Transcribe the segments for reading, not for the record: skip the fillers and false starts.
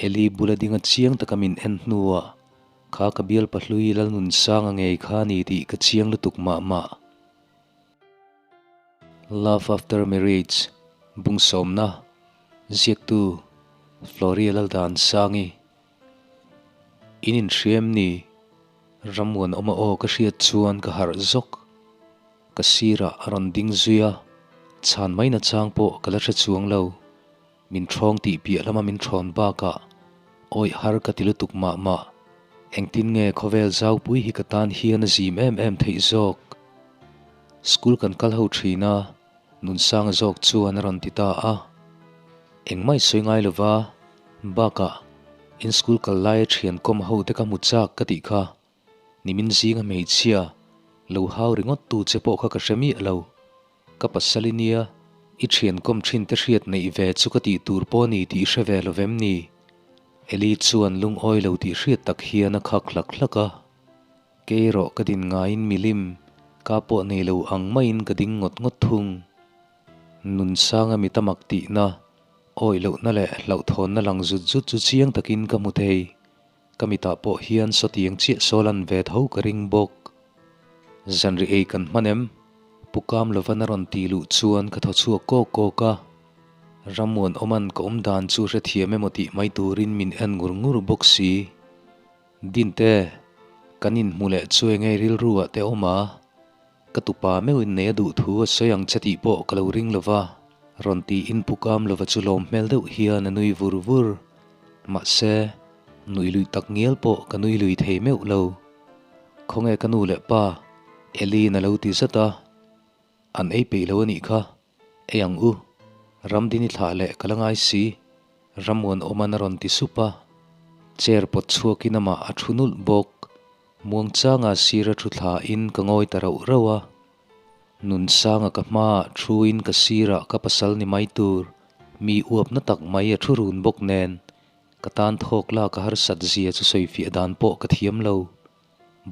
Eli bula dinga chiang taka min en hnuah kha ka bialpa hlui Lalnunsanga ngei kha a ni tih ka chiang lutuk mah mah. Love After Marriage, Bungsawmna, Ziaktu, Floria Laldansangi. In inhriam ni? Rammuanawma aw ka hriat chuan ka harh zawk. Ka sirah a rawn ding zui a, chhan mai nachang pawh ka la hre chuang lo. Min ṭhawng tih piah lama min ṭhawn bakah awih har ka ti lutuk mah mah. Engtin nge khawvel zaupui hi ka tan hian a zim em em theih zawk? School kan kal ho ṭhin a, Nunsanga zawk chuan a rawn ti ta a. Engmah i sawi ngai lova, bakah in school kal laia ṭhian kawm ho te ka hmu chak ka tih kha. Nimin zinga hmeichhia lo hau ringawt tu che pawh kha ka hre miah lo. Ka pasal i nia, i thian kawm thin te hriat neih ve chu ka tih tur pawh ni tih i hre ve lo vem ni? Eli chuan lungawi lo tih hriat tak hian a khak hlak hlak a. Kei erawh ka din ngaiin milim ka pawh nei lo ang maiin ka ding ngawt ngawt thung. Nunsanga mi tamak tihna, awih lohna leh hlauhthawnna lang zut zut chu chiang takin ka hmu thei. Ka mitah pawh hian sawtiang chiah sawl an ve tho ka ring bawk. Zanri ei kan hman em? Pu Kamlovan a rawn tih luh chuan ka thaw chhuak kawk kawk a. Ramuan awman ka awm dan chu hrethiam emaw tih mai turin min en ngur ngur bawk si. Dinte, kan inhmu leh chu enge rilru ah te awm a? Ka tupa meuhin nei a duh thu a sawi ang che tih pawh ka lo ring lova, rawn tiin Pu Kamlova chu lawm hmel deuh hian a nui vur vur. Mahse, nui lui tak ngial pawh ka nui lui thei meuh lo. Khawnge ka nu leh pa, Eli'n a lo ti zat a. An ei peih lo a nih kha, ei ang u. Ramdini thlah leh ka la ngai si, Ramuanawma'n a rawn ti sup a. Chair pawt chhuakin amah a thu nulh bawk. Muangchanga sira thu thlain ka ngawi ta rauh rauh a. Nunsanga ka hmaah thuin ka sirah ka pasal ni mai tur mi uapna tak mai a thu run bawk nen ka tan thawk lak a harsat zia chu sawifiah dan pawh ka thiam lo.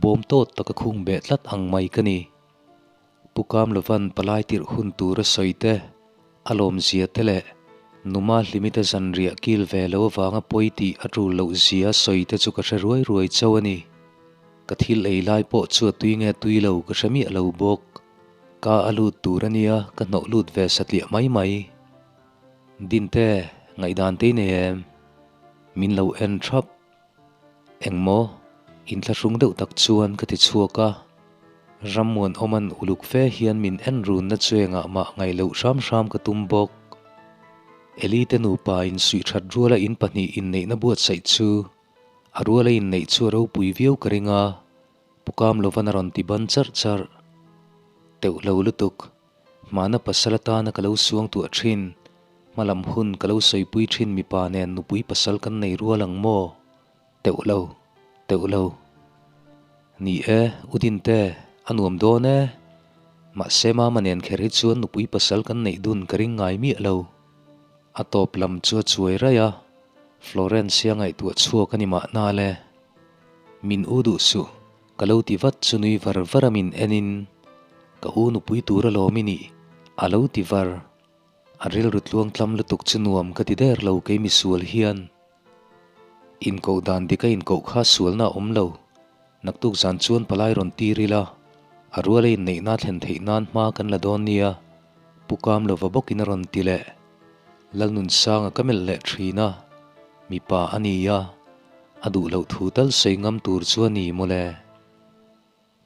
Bawm tawt taka khung beh tlat ang mai ka ni. Pu Kamlovan palai tirh hun tur a sawi te, a lawmzia te leh Numa Hlimite zanriah kil ve lo avanga pawi tih a tul loh zia sawi te chu ka hre ruai ruai chauh a ni. Ka thil ei lai pawh chu a tui nge tui lo ka hre miah lo bawk. Ka a lut tur a nia ka hnawh lut ve satliah mai mai. Dinte, ngaihdan te i nei em? Min lo en thap. Engmaw? Inthlahrung deuh tak chuan ka ti chhuak a. Rammuanawma'n uluk fe hian min en runna chu engah mah ngaih loh hram hram ka tum bawk. Eli te nupa insuih that ruala in pahnih inneihna buatsaih chu a ruala inneih chu a ropui viau ka ring a, Pu Kamlovan a rawn ti ban charh charh. Teuh lo lutuk. Hmana pasal atana ka lo suang tuah thin, hmalam hun ka lo sawipui thin mipa nen nupui pasal kan nei rual ang maw? Teuh lo, teuh lo. Ni e, U Dinte, a nuam dawn e. Mahse Mama nen kher hi chuan nupui pasal kan neih dun ka ring ngai miah lo. A tawp lam chu a chuai raih a, Florence hi a ngaihtuah chhuak a ni mahna le. Min u duh suh. Ka lo ti vat chu nui var var a min en in ka u nupui tur alawm i nih a lo ti var. A rilru tluang tlam lutuk chu nuam ka ti der lo kei misual hian. Inkoh dan dik a inkoh kha sualna a awm lo. Naktuk zan chuan palai rawn tir ila a ruala inneihna thlen theih nan hma kan la dawn nia Pu Kamlova bawkin a rawn ti leh. Lalnunsanga ka melh leh thin a, mipa a nia. A duh loh thu tal sawi ngam tur chu a ni mawle.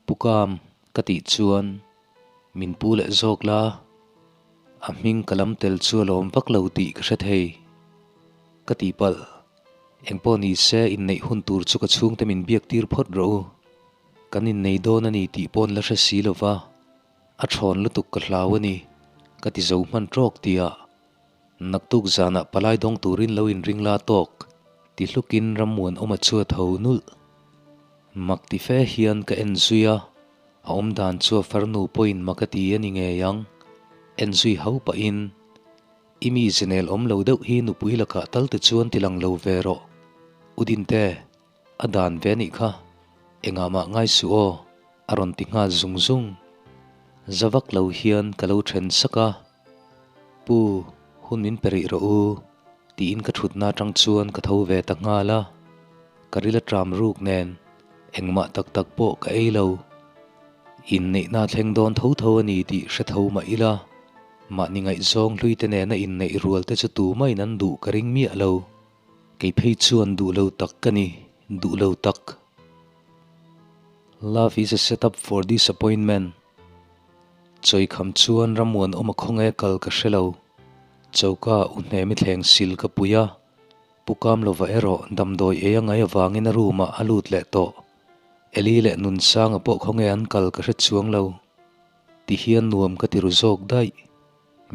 Pu Kam, ka tih chuan min pu leh zawk la, a hming ka lam tel chu a lawm vak lo tih ka hre thei. Ka tihpalh, engpawh ni se inneih hun tur chu ka chhungte min biak tir phawt rawh u. Kan innei dawn a ni tih paw'n la hre si lo va, a thawn lutuk ka hlau a ni, ka ti zo hman tawk tihah Naktuk zanah palai dawng turin lo inring la tawk, ti hlukin Rammuanawma chu a tho nulh. Mak ti fe hian ka en zui a, a awmdan chu a farnu pawhin mak a ti a ni ngei ang. En zui ho pahin, I mi zinel awm lo deuh hi nupui lakah tal te chuan ti lang lo ve rawh. U Dinte, a dan ve nih kha, engah mah ngai suh aw, a rawn ti nghal zung zung. Za vak lo hian ka lo then sak a. Pu, hun min pe rih rawh u. Tiin ka thutna atang chuan ka tho ve ta nghal a, ka ril a tram ruk nen engmah tak tak pawh ka ei lo. Inneihna a thleng dawn tho tho a ni tih hre tho mah ila, mahni ngaihzawng hlui te nena inneih rual te chu tumahin an duh ka ring miah lo. Kei phei chuan duh lo tak ka ni, duh lo tak. Love is a set up for disappointment. Chawikham chuan Rammuanawma khawnge kal ka hre lo. Choka u hnemi thleng sil ka pui a, Pu Kamlova erawh damdawi ei a ngai avangin a room ah a lut leh tawh. Eli leh Nunsanga pawh khawnge an kal ka hre chuang lo. Ti hian nuam ka ti ru zawk daih.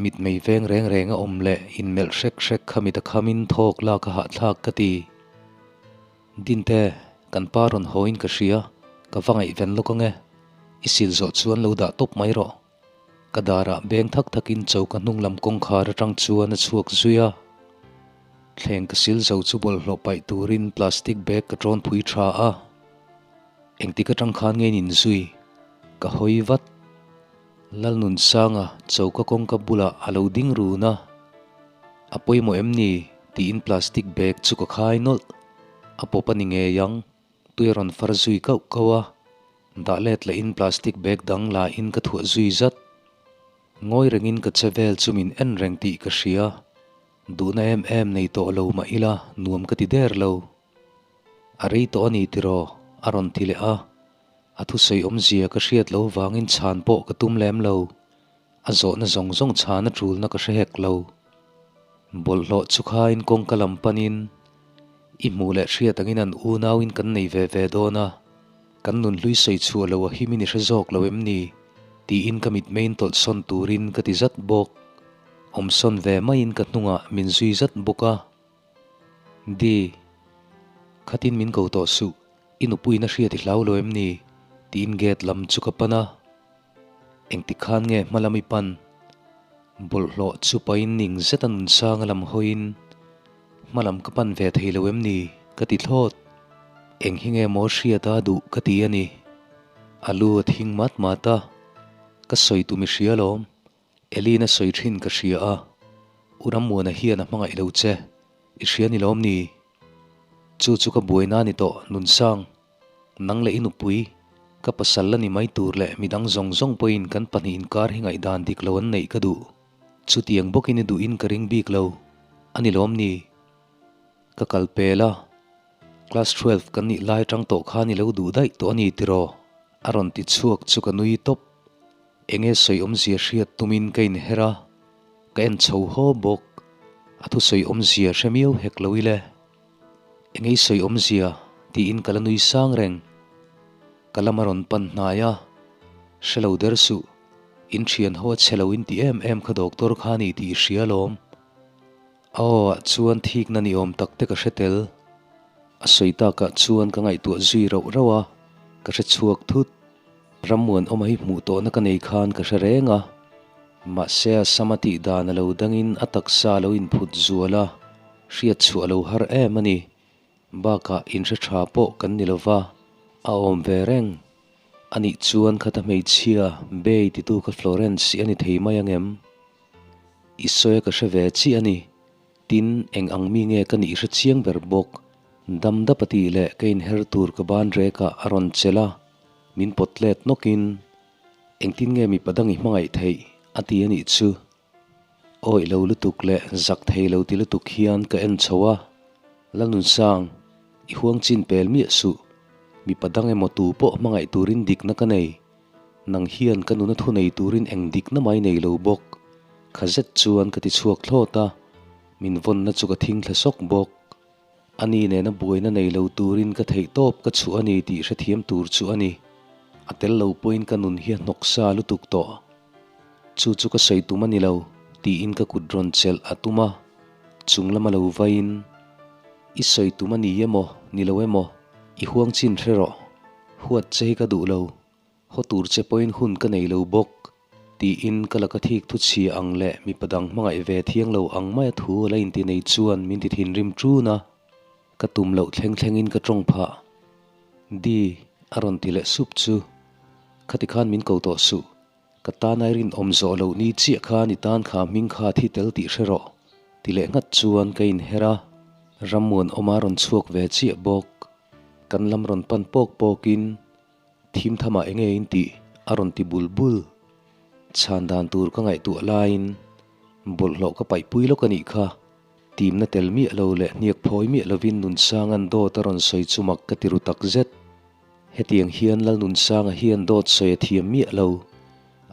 Mitmei veng reng reng a awm leh inmelh hrek hrek kha mit a khamin thawk lak a hahthlak ka ti. Dinte, kan pa rawn haw in ka hria, ka va ngaihven lawk ange. I sil zawh chuan lo dah tawp mai rawh. Ka darah beng thak thakin choka hnung lam kawngkhar atang chuan a chhuak zui a. Thleng ka sil zo chu bawlhhlawh paih turin plastic bag ka tawn phui tha a. Engtik atang khan nge in inzui? Ka hawi vat. Lalnunsanga choka kawngka bulah a lo ding run a. A pawimawh em ni? tiin plastic bag chu ka khai nawlh. A pawp a ni ngei ang. Tui a rawn far zui kauh kauh a. Dah let lehin plastic bag dang la in ka thuah zui zat. Ngawi rengin ka che vel chu min en reng tih ka hria. Duhna em em nei tawh lo mah ila nuam ka ti der lo. A rei tawh a ni tiraw? a rawn ti leh a. A thusawi awmzia ka hriat lo vangin chhan pawh ka tum lem lo. A zawhna zawng zawng chhan a tulna ka hre hek lo. Bawlhhlawh chu khain kawngka lam panin i hmuh leh hriat angin an unauin kan nei ve ve dawn a, kan nunhlui sawi chhuah lo a himin i hre zawk lo em ni? tiin ka mitmeiin tawlhsawn turin ka ti zat bawk. Awmsawn ve maiin ka hnungah min zui zat bawk a. Di, khatin min ko tawh suh, i nupuiin a hriat i hlau lo em ni? tiin gate lam chu ka pan a. Engtik khan nge hma lam i pan? Bawlhhlawh chu pain ning zet a nunsanga lam hawiin hma lam ka pan ve thei lo em ni? ka ti thlawt. Eng hi nge maw hriat a duh ka ti a ni. A lu a thing mat mat a, ka sawi tum i hria lawm. Elina sawi thin ka hria a, U Rammuana hian a hmangaih lo che, i hria ni lawm ni? Chu chu ka buaina ni tawh, Nunsang. Nang leh i nupui, ka pasal la ni mai tur leh midang zawng zawng pawhin kan pahnih inkar hi ngaihdan dik lo an neih ka duh. Chutiang bawkin i duhin ka ring bik lo, a ni lawm ni? Ka kal pel a, Class 12 kan nih lai atang tawh khan i lo duh daih tawh a ni tiraw? A rawn ti chhuak chu ka nui tawp. Enge sawi awmzia hriat tumin ka inher a, ka en chho haw bawk. A thusawi awmzia hre miau hek lo ile. Enge i sawi awmzia tiin ka la nui sang reng. Ka lam a rawn pan hnai a, hre lo der suh, in thian ho a chhe lo in ti em em kha doctor kha ni tih i hria alawm. A aw ah chuan thikna ni awm tak te ka hre tel. A sawi takah chuan ka ngaihtuah zui rauh rauh a, ka hre chhuak thut. Rammuanawma hi hmuh tawhna ka nei khan ka hre reng a, mahse a sama tih dan a lo dangin a taksa a lo inphut zual a, hriat chhuah a lo har em a ni. Bakah inhre tha pawh kan ni lova, a awm ve reng. Anih chuan khata hmeichhia Bay titu kha Florence i a ni thei mai angem? I sawi a ka hre ve chiah a ni. Tin, eng ang mi nge ka nih hre chiang ber bawk. Dam dap a tih leh ka inher tur ka ban rekah a rawn chelh a, min pawt let nawkin, Engtin nge mipa dang i hmangaih theih? a ti a nih chu. Awih lo lutuk leh zak thei lo ti lutuk hian ka en chho a, Lanunsang, i huang chin pel miah suh. Mipa dang emaw tu pawh hmangaih turin dikna ka nei. Nang hian ka nuna thu nei turin eng dikna mai nei lo bawk. Kha zet chuan ka ti chhuak thlawt a, min vawnna chu ka thing thla sawk bawk. Ani nena buaina nei lo turin ka theih tawp ka chhuah a ni tih hrethiam tur chu a ni. A tel lo pawhin ka nun hi a hnawk sa lutuk tawh. Chu chu ka sawi tum a ni lo, tiin ka kut rawn chelh a tum a, chung lama lo vaiin, I sawi tum a ni emaw, ni lo emaw, i huang chin hre rawh. Huat che hi ka duh lo, haw tur che pawhin hun ka nei lo bawk, tiin ka laka thik thu chhia ang leh mipa dang hmangaih ve thiang lo ang maia thu a la inti nei chuan min ti thinrim ṭun a, ka tum loh thleng thlengin ka ṭawng phah. Di, a rawn ti leh sup chu, Khati khan min ko tawh suh, ka tan ai rinawm zawh loh ni chiah khan i tan kha hming kha thi tel tih hre rawh. Ti leh nghat chuan ka inher a, Rammuanawma rawn chhuak ve chiah bawk. Kan lam rawn pan pawk pawkin thim thamah enge in tih a rawn ti bul bul. Chhan dan tur ka ngaihtuah laiin bawlhhlawh ka paihpui lawk a nih kha. Timna tel miah lo leh hniak phawi miah lovin Nunsanga'n dawt a rawn sawi chu mak ka ti ru tak zet. Hetiang hian Lalnunsanga hian dawt sawi a thiam miah lo.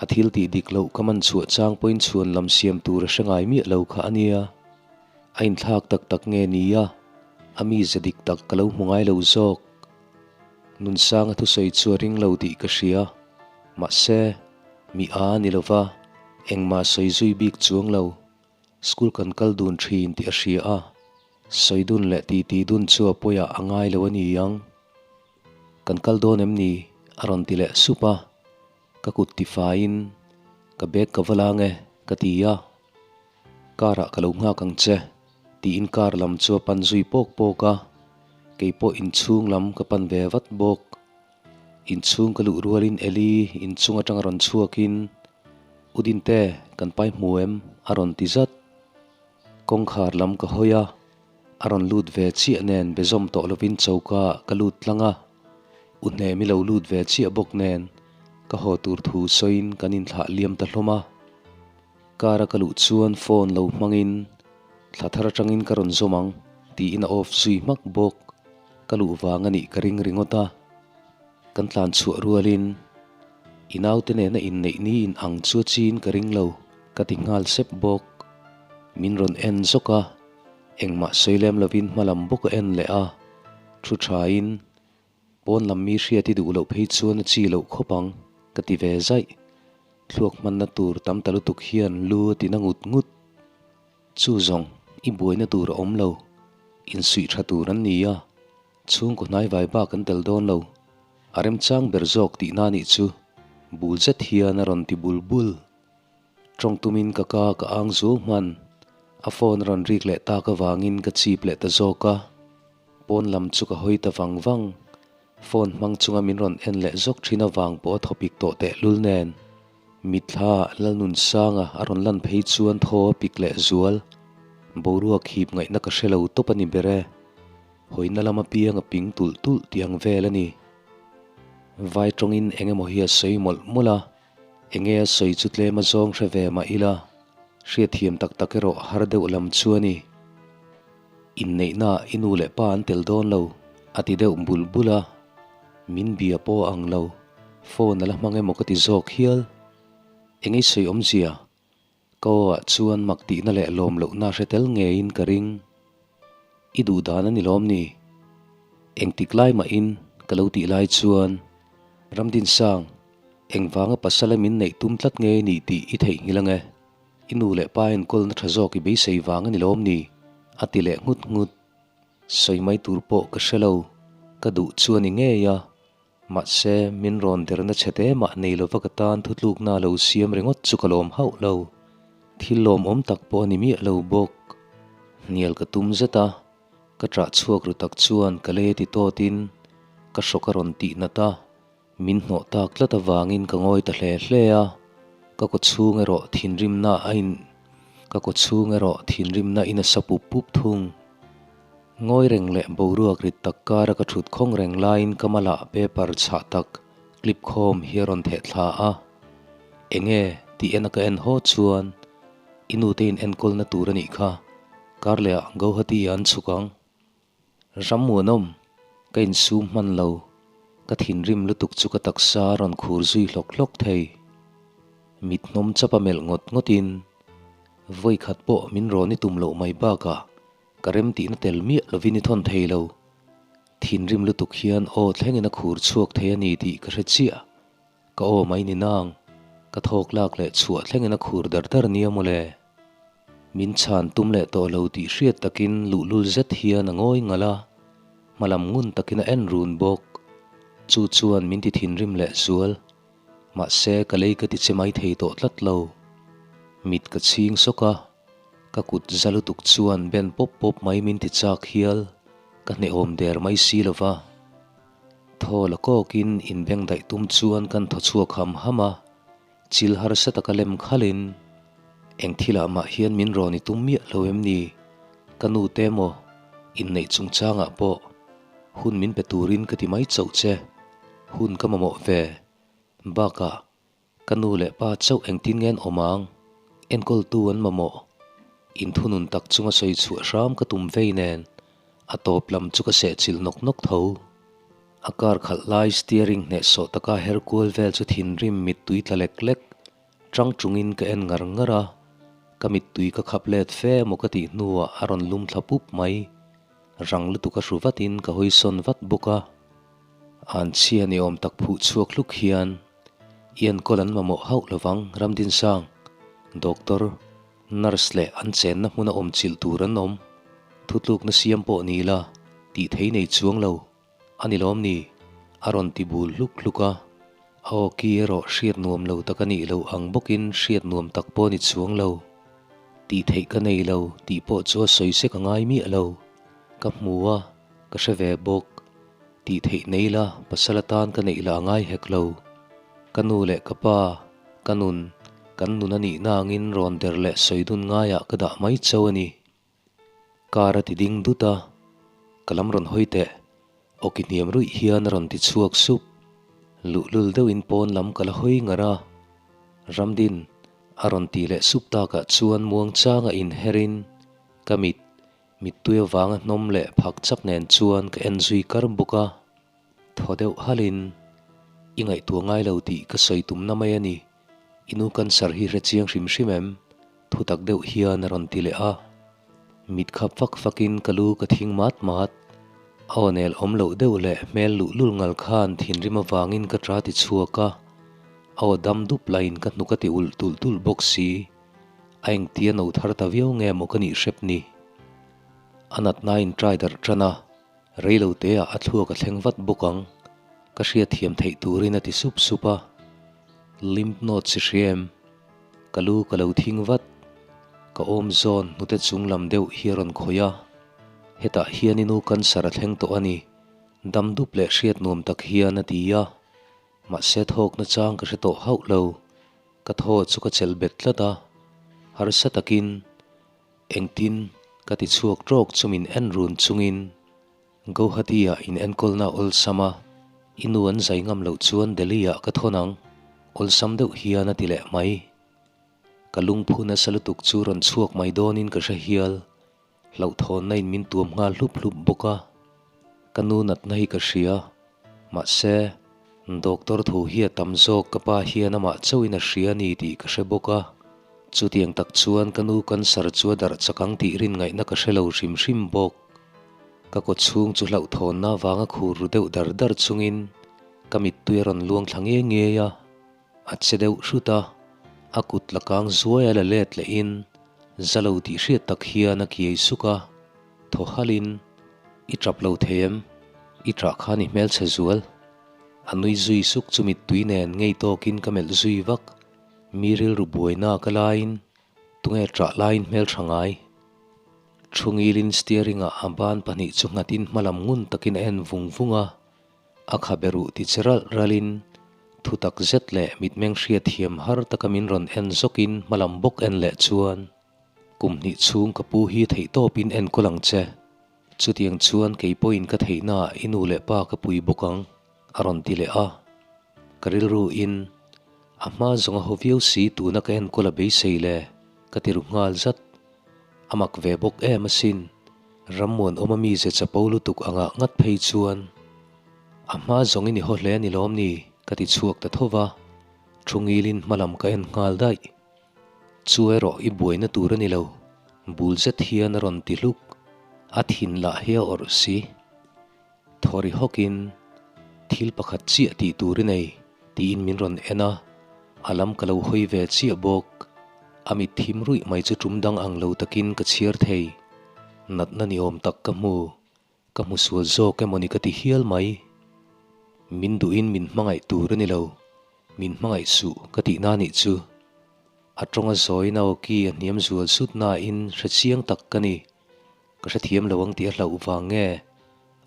A thil tih dik loh ka man chhuah chang pawhin chhuan lam siam tur a hre ngai miah lo kha a nia. A inthlak tak tak nge nia, a mize dik tak ka lo hmu ngai lo zawk. Nunsanga thusawi chu a ring lo tih ka hria. Mahse, mi a ni lova, engmah sawi zui bik chuang lo. School kan kal dun thin tih a hria a, sawi dun leh titi dun chu a pawiah a ngai lo a ni ang. Kan kal dawn em ni? a rawn ti leh sup a, ka kut tifaiin ka bag ka va la nge ka ti a, car ah ka lo nghak ang che tiin car lam chu a pan zui pawk pawk a, keipawh inchhung lam ka pan ve vat bawk. Inchhung ka luh rualin Eli inchung atanga rawn chhuakin, U Dinte, kan pai hmu em? a rawn ti zat. Kawngkhar lam ka hawi a, a rawn lut ve chiah nen be zawm tawh lovin choka ah ka lut tlang a. U Hnemi lo lut ve chiah bawk nen ka haw tur thu sawiin kan inthlah liam ta hlawm a. Car a ka luh chuan phone lo hmangin thla thar atangin ka rawn zawm ang tiin a off zui hmak bawk. Ka luh vang a nih ka ring ringawt a, kan tlan chhuah rualin i naute nena inneih ni in ang chu a chin ka ring lo ka ti nghal sep bawk. Min rawn en zawk a, engmah sawi lem lovin hma lam bawk a en leh a, thu thain pawn lam mi hriat i duh loh phei chuan a chi loh khawp ang ka ti ve zaih. Thluak hmanna tur tam ta lutuk hian lu a ti na ngut ngut. Chu zawng, i buaina tur a awm lo. Insuih tha tur an ni a, chhungkaw hnai vai bak an tel dawn lo. A remchang ber zawk tihna nih chu bul zet hian a rawn ti bul bul. Tawng tumin ka ka ka ang zuau hman. A phone a rawn rik leh tak avangin ka chip leh ta zawk a. Pawn lam chu ka hawi ta vang vang. Phone hmang chunga min rawn en leh zawk thin avang pawh a thawpik tawh tehlul nen. Mitthla Lalnunsanga a rawn lan phei chuan thaw a pik leh zual. Boruak hip ngaihna ka hre lo tawp a ni ber e. Hawina lam apiang a ping tulh tulh tih ang vel a ni. Vai tawngin eng emaw hi a sawi mawlh mawlh a, enge a sawi chu tlem a zawng hre ve mah ila, hriatthiam tak tak erawh har deuh lam chu a ni. Inneihna i nu leh pa an tel dawn lo, a ti deuh bul bul a. Min bia pawh a ang lo, phone a la hmang emaw ka ti zawk hial. Eng ei sawi awmzia? Ka aw ah chuan mak tihna leh lawm lohna hre tel ngeiin ka ring. I duh dan a ni lawm ni? Engtik lai mahin ka lo tih lai chuan Ramdinsang, engvanga pasala min neih tum tlat nge ni tih i theihnghilh ange? I nu leh pa enkawlna tha zawk i beisei vang a ni lawm ni? a ti leh nghut nghut. Sawi mai tur pawh ka hre lo, ka duh chu a ni ngei a. Mahse, min rawn derna chhe te mah nei lova ka tan thutlukna lo siam ringawt chu ka lawm hauh lo. Thil lawmawm tak pawh a ni miah lo bawk. Hnial ka tum zet a, ka ṭah chhuak ru tak chuan ka lei a ti tawtin ka hrawk a rawn tih nat a. Min hnawh tak tlat avangin ka ngawi ta hle hle a, ka kaw chhung erawh thinrimna a in ka kaw chhung erawh thinrimna in a sa pup pup thung. Ngawi reng leh boruak rit tak kara ka thut khawng reng laiin ka malah paper chhah tak clip khawm hi a rawn theh thla a, Enge tih en a ka en haw chuan i nute in enkawlna tur a nih kha, karlehah Guwahati ah an chhuk ang. Rammuanawm, ka insum hman lo, ka thinrim lutuk chu ka taksa a rawn khur zui hlawk hlawk thei. Mit hnawm chap a melh ngawt ngawtin, vawi khat pawh min rawn i tum loh mai bakah ka remtihna tel miah lovin i thawn thei lo. Thinrim lutuk hian aw thlengin a khur chhuak thei a ni tih ka hre chiah. Ka aw mai ni nang, ka thawk lak leh chhuah thlengin a khur dar dar nia mawle. Min chhan tum leh tawh lo tih hriat takin luhlul zet hian a ngawi ngalh a, hmalam ngun takin a en run bawk. Chu chuan min ti thinrim leh zual. Mahse ka lei ka ti che mai thei tawh tlat lo. Mit ka chhing sawk a, ka kut za lutuk chuan ben pawp pawp mai min ti chak hial, ka hnehawm der mai si lo va. Thaw la kawkin inbeng daih tum chuan kan thaw chhuak ham ham a, chil harsa taka lem khalhin, Eng thilah mah hian min rawn i tum miah lo em ni? Ka nu te maw? Inneih chungchangah pawh hun min pe turin ka ti mai chauh che. Hun ka mamawh ve. Bakah, ka nu leh pa chauh engtin nge an awm ang? Enkawltu an mamawh. Inthunun tak chunga sawi chhuah hram ka tum vei nen, a tawp lam chu ka sehchilh nawk nawk tho. A car khalh lai steering hnehsawh taka her kual vel chu thinrim mittui tla lek lek Chang chungin ka en ngar ngar a, ka mittui ka khap let fe emaw ka tih hnuah a rawn lum thla pup mai. Rang lutuk a hru vatin ka hawi sawn vat bawk a. Anchhia ni awm tak phuh chhuak hluk hian i enkawl an mamawh hauh lovang Ramdinsang, Doctor, Nurse leh an chenna hmuna awm chilh tur an awm. Thutlukna siam pawh ni la, tih thei nei chuang lo. A ni lawm ni? A rawn ti bul hluk hluk a. A aw ki erawh hriat nuam lo tak a nih loh ang bawkin hriat nuam tak pawh a ni chuang lo. Tih theih ka nei lo tih pawh chu a sawi sek a ngai miah lo. Ka hmu a, ka hre ve bawk. Tih theih nei la, pasal atan ka neih lah a ngai hek lo. Ka nu leh ka pa, ka nun, kan nun a nihna angin rawn der leh sawi dun ngaiah ka dah mai chauh a ni. Car a ti ding dut a, ka lam rawn hawi teh. Awki hniam ruih hian a rawn ti chhuak sup. Luhlul deuhin pawn lam ka la hawi ngar a, Ramdin a rawn ti leh sup takah chuan muangchanga inherin ka mit, mittui avanga hnawm leh phak chap nen chuan ka en zui kar bawk a. Thaw deuh halin, I ngaihtuah ngai lo tih ka sawi tumna mai a ni. I nu cancer hi hre chiang hrim hrim em? Thutak deuh hian a rawn ti leh a. Mit khap fak fakin ka lu ka thing mat mat. A aw nel awm loh deuh leh hmel luhlul ngal khan thinrim avangin ka ṭa ti chhuak a. A aw dam dup laiin ka hnuk a ti ulh tulh tulh bawk si. A engtia no thar ta viau nge maw ka nih hrep ni? A natna in ṭai darh ṭan a. Reiloteah a thluak a thleng vat bawk ang, ka hriatthiam theih turin a ti sup sup a. Lymph nodes i hria em? Ka lu ka lo thing vat. Ka awm zawn hnute chung lam deuh hi a rawn khawih a. Hetah hian i nu cancer a thleng tawh a ni, dam dup leh hriat nuam tak hian a ti a. Mahse thawkna chang ka hre tawh hauh lo. Ka thaw chu ka chelh bet tlat a, harsa takin Engtin? ka ti chhuak tawk chu min en run chungin Guwahati-ah in enkawlna awlsam a, i nu an zai ngam loh chuan Delhi-ah ka thawn ang, awlsam deuh hian a ti leh mai. Ka lungphu nasa lutuk chu rawn chhuak mai dawnin ka hre hial, hlauhthawnna in min tuam nghal hlup hlup bawk a. Ka nu natna hi ka hria, mahse, Doctor thu hi a tam zawk ka pa hian amah chauhin a hria a ni tih ka hre bawk a. Chutiang tak chuan ka nu cancer chu a darh chak ang tih rin ngaihna ka hre lo hrim hrim bawk. Ka kaw chhung chu hlauhthawnna avanga khur ru deuh dar dar chungin ka mittui a rawn luang thla ngei ngei a. A che deuh hrut a, a kut la kang zuai a la let lehin za lo tih hriat tak hian a kiai suk a, thaw halhin, I tap lo thei em? I tah khan i hmelchhe zual. A nui zui suk chu mittui nen ngei tawkin ka melh zui vak. Mi rilru buaina ka laiin tunge tah laiin hmeltha ngai? Thu ngilin steering ah a ban pahnih chu nghatin hmalam ngun takin a en vung vung a. A khabe ruh ti che ralh ralhin thu tak zet leh mitmeng hriatthiam har taka min rawn en zawkin hmalam bawk en leh chuan kum hnih chhung ka pu hi theihtawpin enkawl ang che. Chutiang chuan kei pawhin ka theihnaah i nu leh pa ka pui bawk ang, a rawn ti leh a. Ka rilru in, a hma zawng a haw viau si tuna ka enkawl a beisei le, ka ti ru nghal zat. A mak ve bawk em asin, Rammuanawma mize chapo lutuk angah ngat phei chuan, A hma zawng in i haw hle a ni lawm ni? ka ti chhuak ta tho va, thu ngilin hmalam ka en nghal daih. Chu erawh i buaina tur a ni lo, bul zet hian a rawn ti hluk. A thin lah hi a awrh si. Thaw ri hawkin, Thil pakhat chiah tih tur i nei, tiin min rawn en a, a lam ka lo hawi ve chiah bawk. A mit thim ruih mai chu tum dang ang lo takin ka chhiar thei. Natna ni awm tak ka hmu. Ka hmu sual zawk emaw ni ka ti hial mai. Min duhin min hmangaih tur a ni lo. Min hmangaih suh ka tih na nih chu. A tawnga zawi na awki a hniam zual sut nain hre chiang tak ka ni. Ka hrethiam lo ang tih a hlauh vang nge?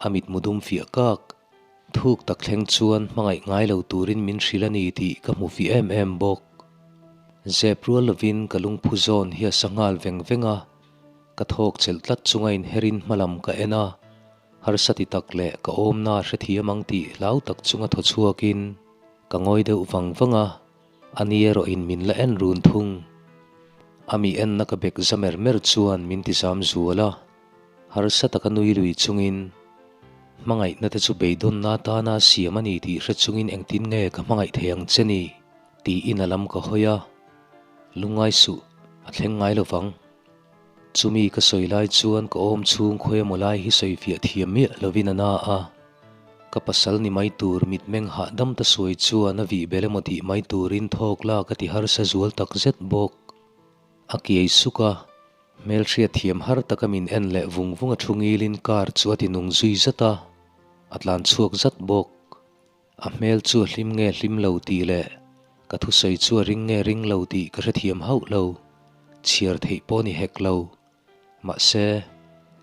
A mitmu dum fiah kak. Thuk tak thleng chuan hmangaih ngai lo turin min hrilh a ni tih ka hmu fih em em bawk. Zep rual lovin ka lungphu zawn hi a sa nghal veng veng a, ka thawk chelh tlat chunga inherin hmalam ka en a, harsa ti tak leh ka awmna hrethiam ang tih hlau tak chunga thaw chhuakin ka ngawi deuh vang vang a, a ni erawhin min la en run thung. A mi enna ka bek za mer mer chuan min ti zam zual a, harsa taka nui lui chungin hmangaihna te chu beidawnna atana siam a ni tih hre chungin engtin nge ka hmangaih thei ang che ni? Tiin a lam ka hawi a, lungngai suh, a thleng ngai lo vang. Chumi ka sawi lai chuan ka awm chhung khawi emaw lai hi sawi fiah thiam miah lovin a na a. Ka pasal ni mai tur mitmeng hahdam ta sawi chuan a vih bel emaw tih mai turin thawk lak a ti harsa zual tak zet bawk. A kiai suk a, hmelhriat thiam har taka min en leh vung vung a thu ngilin car chu a ti nung zui zat a, a tlan chhuak zat bawk. A hmel chu a hlim nge hlim lo tih leh ka thusawi chu a ring nge ring lo tih ka hrethiam hauh lo, chhiar theih pawh ni hek lo. Mahse,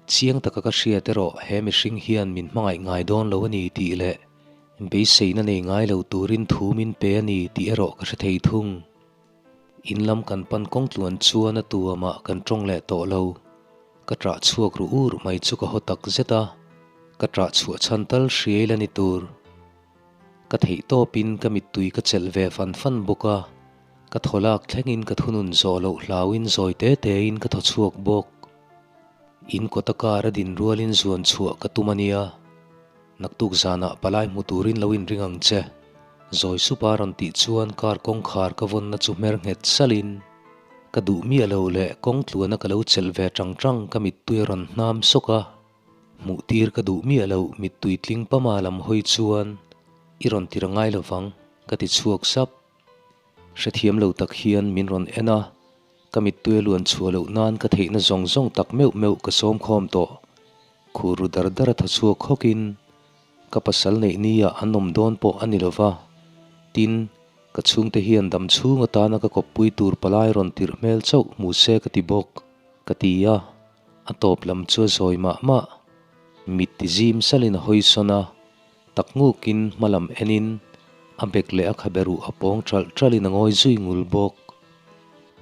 chiang taka ka hriat erawh he mihring hian min hmangaih ngai dawn lo a ni tih leh beiseina nei ngai lo turin thu min pe a ni tih erawh ka hre thei thung. In lam kan pan kawng tluan chuan a tu amah kan tawng leh tawh lo. Ka ṭah chhuak ru ur mai chu ka haw tak zet a, ka ṭah chhuah chhan tal hriai la ni tur. Ka theih tawpin ka mittui ka chelh ve fan fan bawk a, ka thaw lak thlengin ka thunun zawh loh hlauin zawi te tein ka thaw chhuak bawk. In kawta kar a din rualin zuan chhuah ka tum a nia. Naktuk zanah palai hmu turin lo inring ang che. Zawi supa rawn tih chuan car kawngkhar ka vawnna chu hmer nghet salhin ka duh miah lo leh kawng tluana ka lo chelh ve tang tang ka mittui a rawn hnam sawk a. Hmuh tir ka duh miah lo mittui tling pama lam hawi chuan i rawn tir a ngai lovang ka ti chhuak sap. Hrethiam lo tak hian min rawn en a, ka mittui a luan chhuah loh nan ka theihna zawng zawng tak meuh meuh ka sawm khawm tawh. Khur ru dar dar a thaw chhuak hawkin, Ka pasal neih nia an awm dawn pawh a ni lo va, tin, ka chhungte hian dam chhung atana ka kawppui tur palai rawn tirh hmel chauh hmu se ka ti bawk, ka ti a, a tawp lam chu a zawi mah mah. Mit ti zim salin a hawi sawn a, tak ngukin hma lam enin a bek leh a khabe ruh a pawng ṭalh ṭalhin a ngawi zui ngul bawk.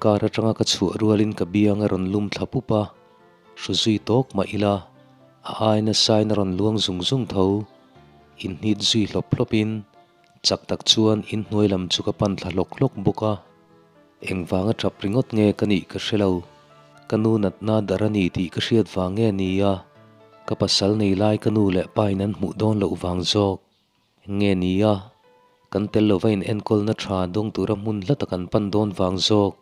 Car aṭanga ka chhuah rualin ka biang a rawn lum thla pup a, Hru zui tawk mah ila, a ai nasain a rawn luang zung zung tho. Inhnit zui hlawp hlawpin, chak tak chuan inhnuai lam chu ka pan thla hlawk hlawk bawk a. Engvanga tap ringawt nge ka nih ka hre lo. Ka nu natna dar a ni tih ka hriat vang nge ni a, ka pasal nei lai ka nu leh pa in an hmuh dawn loh vang zawk. Nge ni a, kan tel lova in enkawlna tha dawng tura hmun hla tak an pan dawn vang zawk.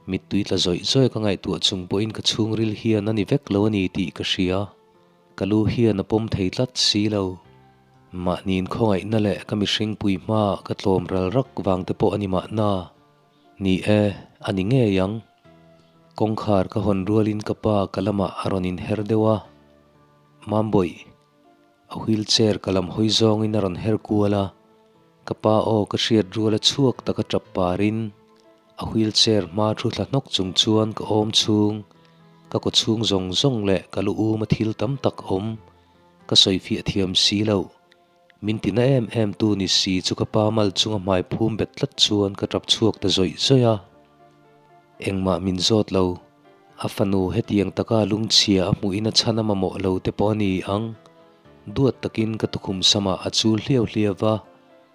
Mittui tla zawih zawih ka ngaihtuah chung pawhin ka chhungril hian a ni vek lo a ni tih ka hria. Ka lu hian a pawm thei tlat si lo. Mahniin khawngaihna leh ka mihringpui hmaah ka tlawm ral rak vang te pawh a ni mahna. Ni e, a ni ngei ang. Kawngkhar ka hawn rualin ka pa ka lamah a rawn inher deuh a. Mambawih. A wheelchair ka lam hawi zawngin a rawn her kual a, ka pa aw ka hriat rual a chhuak taka tap parin a wheelchair hma thu thla hnawk chung chuan ka awm chhung, ka kaw chhung zawng zawng leh ka lu um a thil tam tak awm ka sawi fiah thiam si loh. Min tina em em tu ni si chu ka pa mal chunga hmai phum bet tlat chuan ka tap chhuak ta zawih zawih a. Engmah min zawt lo. A fanu hetiang taka lungchhia a hmuhin a chhan a mamawh lo te pawh a ni ang. Duat takin ka tukhum samah a chul hliau hliau va,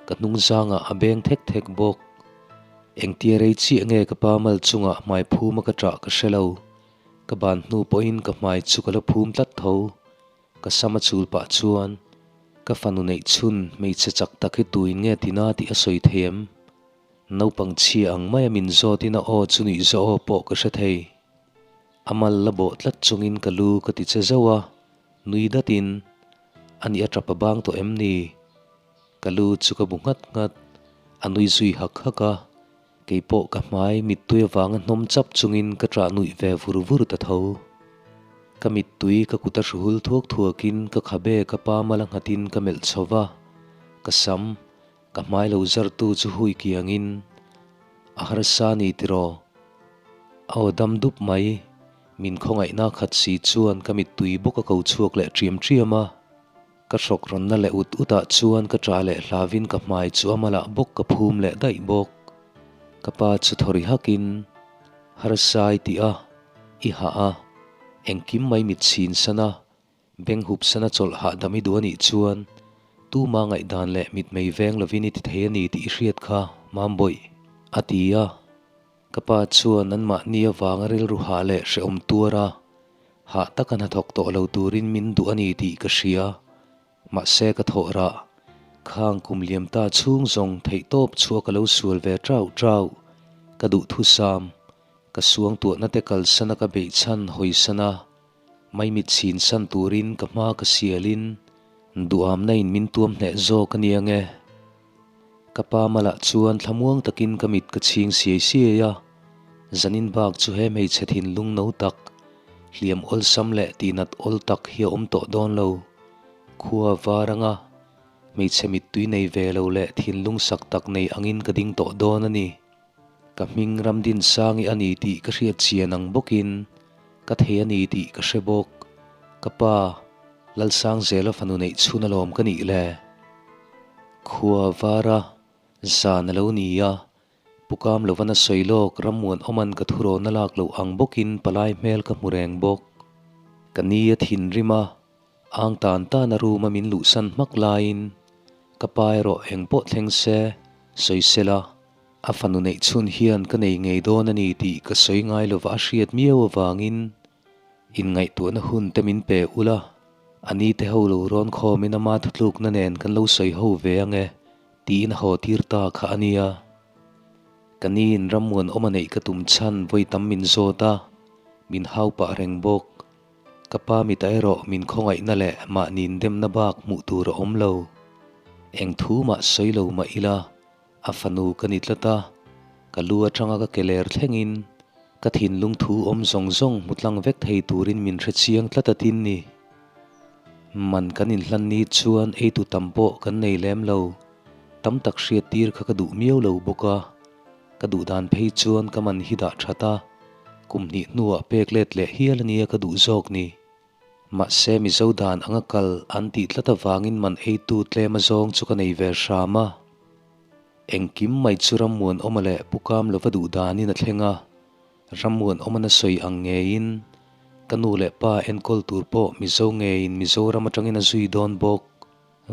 ka hnung zangah a beng thek thek bawk. Engtia rei chiah nge ka pa mal chungah hmai phum a ka ṭah ka hre lo. Ka ban hnu pawhin ka hmai chu ka la phum tlat tho. Ka sam a chul pah chuan ka fanu neih chhun hmeichhe chak tak hi tuin nge tina tih a sawi thei em? Naupang chhia ang maia min zawtin a aw chu nuih zawh aw pawh ka hre thei. A mal la bawh tlat chungin ka lu ka ti che zauh a, nui datin, A nih a tap a bang tawh em ni? Ka lu chu ka bu nghat nghat, a nui zui hak hak a, keipawh ka hmai mittui avanga hnawm chap chungin ka ṭah nuih ve vur vur ta tho. Ka mittui ka kut a hruhul thuak thuakin ka khabe ka pa mal a nghatin ka melh chho va, ka sam, Ka hmai lo zartu chu hui kiangin a harsa ni tiraw? A aw dam dup mai, min khawngaihna khat si chuan ka mittui bawk a ko chhuak leh ṭiam ṭiam a. Ka hrawk rawnna leh ut utah chuan ka ṭah leh hlavin ka hmai chu a malah bawk ka phum leh daih bawk. Ka pa chu thaw ri hakin, Harsa i ti a, i hah a, engkim mai mit chhin san a, beng hup sana chawlh hahdam i duh a nih chuan tuma ngaihdan leh mitmei veng lovin i ti thei a ni tih i hriat kha, Mambawih, a ti a. Ka pa chuan anmahni avanga rilru hah leh hrehawm tuar a, hah taka hnathawk tawh lo turin min duh a ni tih ka hria. Mahse ka thawh rah, khang kum liam ta chhung zawng theihtawp chhuah ka lo sual ve trauh trauh, ka duh thusam, ka suangtuahna te kalsana ka beihchhan hawisana maimit chhin san turin ka hma ka sialin duhamna in min tuam hneh zawk a nia nge. Ka pa malah chuan thlamuang takin ka mit ka chhing siai siai a, zanin bak chu he hmeichhe thinlung no tak, hliam awlsam leh tihnat awl tak hi a awm tawh dawn lo. Khua var anga hmeichhe mittui nei ve lo leh thinlung sak tak nei angin ka ding tawh dawn a ni. Ka hming Ramdinsangi a ni tih ka hriat chian ang bawkin ka thei a ni tih ka hre bawk. Ka pa, Lalsangzela fanu neih chhun alawm ka nih le. Khua vara zan a lo ni a, Pukam lova na sawi lawk Rammuanawman ka thurawn a lak loh ang bawkin palai hmel ka hmu reng bawk. Ka ni a thinrim a, ang tan tan a room a min luhsan hmak laiin ka pa erawh engpawh thleng se sawi sela A fanu neih chhun hian ka nei ngei dawn a ni tih ka sawi ngai lova a hriat miau avangin inngaihtuahna hun te min pe ula, a ni te ho lo rawn khawmin ama thutlukna nen kan lo sawi ho ve ange tiin a haw tir ta kha a nia. Ka niin rammuanawm a neih ka tum chhan vawi tam min zawt a, min hau pah reng bawk. Ka pa mita erawh min khawngaihna leh mahni indemna bak hmuh tur a awm lo. Eng thu mah sawi lo mah ila, A fanu ka ni tlat a, ka lu atanga ka ke ler thlengin ka thinlung thu awm zawng zawng hmu tlang vek thei turin min hre chiang tlat a tin ni. Man kan inhlan ni chuan eitu tam pawh kan nei lem lo, tam tak hriat tir kha ka duh miau lo bawk a, ka duh dan phei chuan ka man hi dah that a, kum hnih hnuah pek let leh hial a nia ka duh zawk ni. Mahse Mizo dan anga kal an tih tlat avangin man eitu tlem azawng chu ka nei ve hram a. Engkim mai chu Rammuanawma leh Pu Kamlova duh danin a thleng a, Rammuanawma na sawi ang ngeiin ka nu leh pa enkawl tur pawh Mizo ngeiin Mizoram atangin a zui dawn bawk.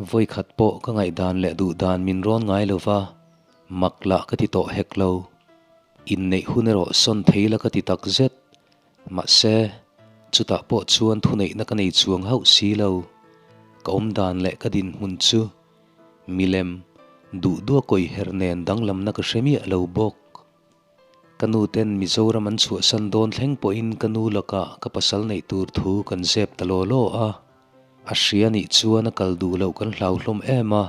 Vawikhat pawh ka ngaihdan leh duh dan min rawn ngai lova, mak lah ka ti tawh hek lo. Inneih hun erawh sawn thei la ka ti takzet. Mahse, chutah pawh chuan thuneihna ka nei chuang hauh si lo. Ka awm dan leh ka dinhmun chu milem duh duah kawi herh nen danglamna ka hre miah lo bawk. Ka nu ten Mizoram an chhuahsan dawn thleng pawhin ka nu lakah ka pasal neih tur thu kan zep ta law law a. A hria nih chuan a kal duh loh kan hlau hlawm em a,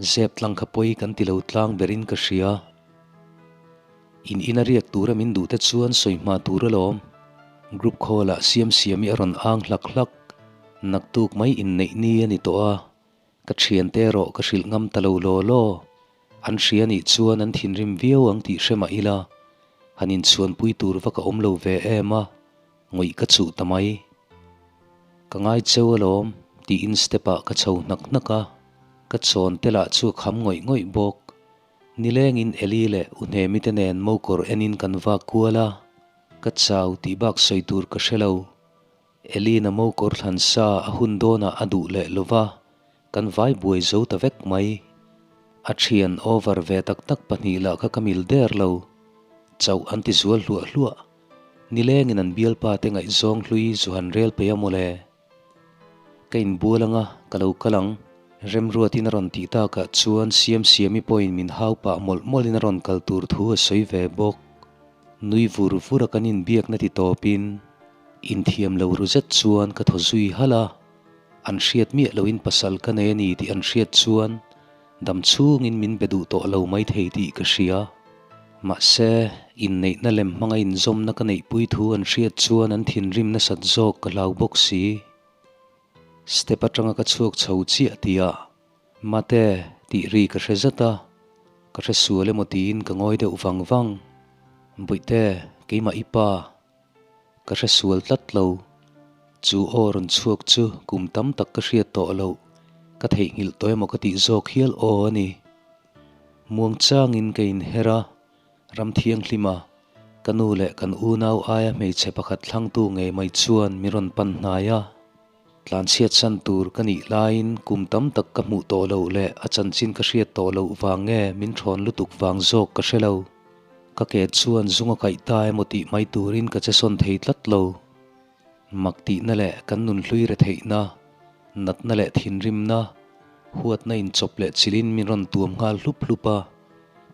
zep tlang kha pawi kan ti lo tlang berin ka hria. In ina riak tura min duh te chuan sawi hma tur alawm. Group call ah siam siam i a rawn ang hlak hlak. Naktuk mai inneih ni a ni tawh a, ka thiante erawh ka hrilh ngam ta lo law law. An hria nih chuan an thinrim viau ang tih hre mah ila, han inchhuanpui tur va ka awm lo ve em a, ngawih ka chuh ta mai. Ka ngai cheu alawm tiin step ah ka chho hnak hnak a, ka chawn te lah chu a kham ngawih ngawih bawk. Nilengin Eli leh U Hnemi te nen mokawr enin kan vak kual a, ka chau tih bak sawi tur ka hre lo. Eli'n a mokawr thlan sa a hun dawnah a duh leh lo va, kan vai buai zo ta vek mai. A thian over ve tak tak pahnih lah kha ka mil der lo. Chauh an ti zual hluah hluah. Nilengin an bialpa te ngaihzawng hlui zu han rel peih a mawle. Ka inbual anga ka lo kal ang. Remruatin a rawn tih takah chuan Siamsiami pawhin min hau pah mawlh mawlhin a rawn kal tur thu a sawi ve bawk. Nui vur vur a kan inbiakna ti tawpin inthiam lo ru zet chuan ka thaw zui halh a, an hriat miah loin pasal ka nei a ni tih an hriat chuan dam chhungin min be duh tawh lo maithei tih ka hria. Mahse, inneihna lem hmanga inzawmna ka neihpui thu an hriat chuan an thinrim nasat zawk ka hlau bawk si. Step atanga ka chhuak chho chiah tihah, Mate, tih ri ka hre zat a, ka hre sual emaw tiin ka ngawi deuh vang vang. Bawihte, keimah i pa. Ka hre sual tlat lo. Chu aw rawn chhuak chu kum tam tak ka hriat tawh loh, ka theihnghilh tawh emaw ka tih zawk hial aw a ni. Muangchangin ka inher a, Ram thianghlima ka nu leh kan unau aia hmeichhe pakhat thlangtu ngei mai chuan min rawn pan hnai a. Tlanchhiat san tur ka nih laiin kum tam tak ka hmuh tawh loh leh a chanchin ka hriat tawh loh vang nge min thawn lutuk vang zawk ka hre lo. Ka ke chuan zung a kaih ta emaw tih mai turin ka che sawn thei tlat lo. Mak tihna leh kan nunhlui re theihna, natna leh thinrimna, huatna inchawp leh chilhin min rawn tuam nghal hlup hlup a.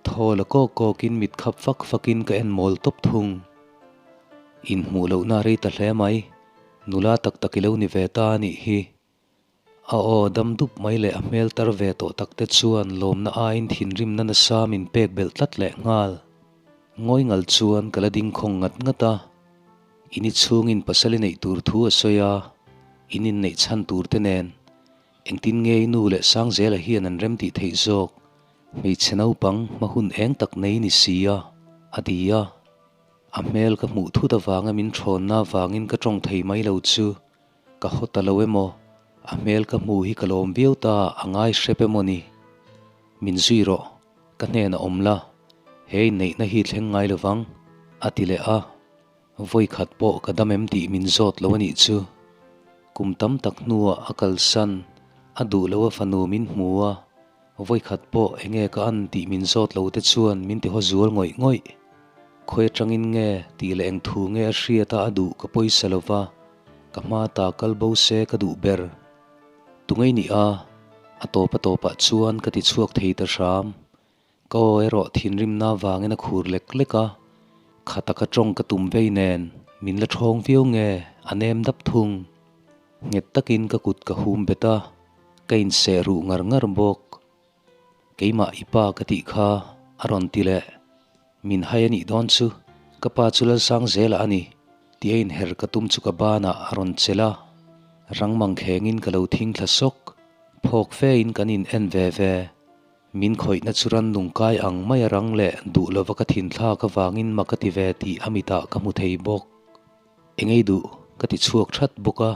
Thaw la kawk kawkin mit khap fak fakin ka en mawl tawp thung. Inhmuh lohna a rei ta hle mai. Nula tak tak i lo ni ve ta a nih hi. A aw dam dup mai leh a hmel tar ve tawh tak te chuan lawmna aiin thinrimna nasa min pek belh tlat leh nghal. Ngawi ngal chuan ka la ding khawng ngat ngat a. In i chhungin pasal i neih tur thu a sawi a, in inneih chhan tur te nen engtin nge i nu leh Sangzela hian an remtih theih zawk? Hmeichhe naupang hma hun eng tak nei ni si a, a ti a. A hmel ka hmuh thut avanga min thawnna avangin ka tawng thei mai lo chu ka haw ta lo emaw, a hmel ka hmu hi ka lawm viau ta a ngai hrep emaw ni? Min zui rawh, ka hnenah awm la, he inneihna hi thleng ngai lovang, a ti leh a. Vawi khat pawh ka dam em tih min zawt lo a nih chu. Kum tam tak hnuah a kalsan, a duh lo a fanu min hmu a, vawi khat pawh enge ka an tih min zawt lo te chuan min ti haw zual ngawih ngawih. Khawi atangin nge tih leh eng thu nge a hriat a a duh ka pawisa lo va, ka hma ta kal bo se ka duh ber. Tungei nih a, a tawp a tawpah chuan ka ti chhuak thei ta hram. Ka aw erawh thinrimna avangin a khur lek lek a, kha taka tawng ka tum vei nen min la thawng viau nge a nem dap thung. Nghet takin ka kut ka hum bet a, ka inseh ruh ngar ngar bawk. Keimah i pa ka tih kha a rawn ti leh. Min hai a nih dawn chu, ka pa chu Lalsang zela a ni tih a inher ka tum chu ka banah a rawn chelh a, rang mangkhengin ka lo thing thla sawk. Phawk fein kan in en ve ve. Min khawihna chu rannung kai ang mai a rang leh duh lova ka thinthlak avangin mak a ti ve tih a mitah ka hmu thei bawk. Engei duh ka ti chhuak that bawk a.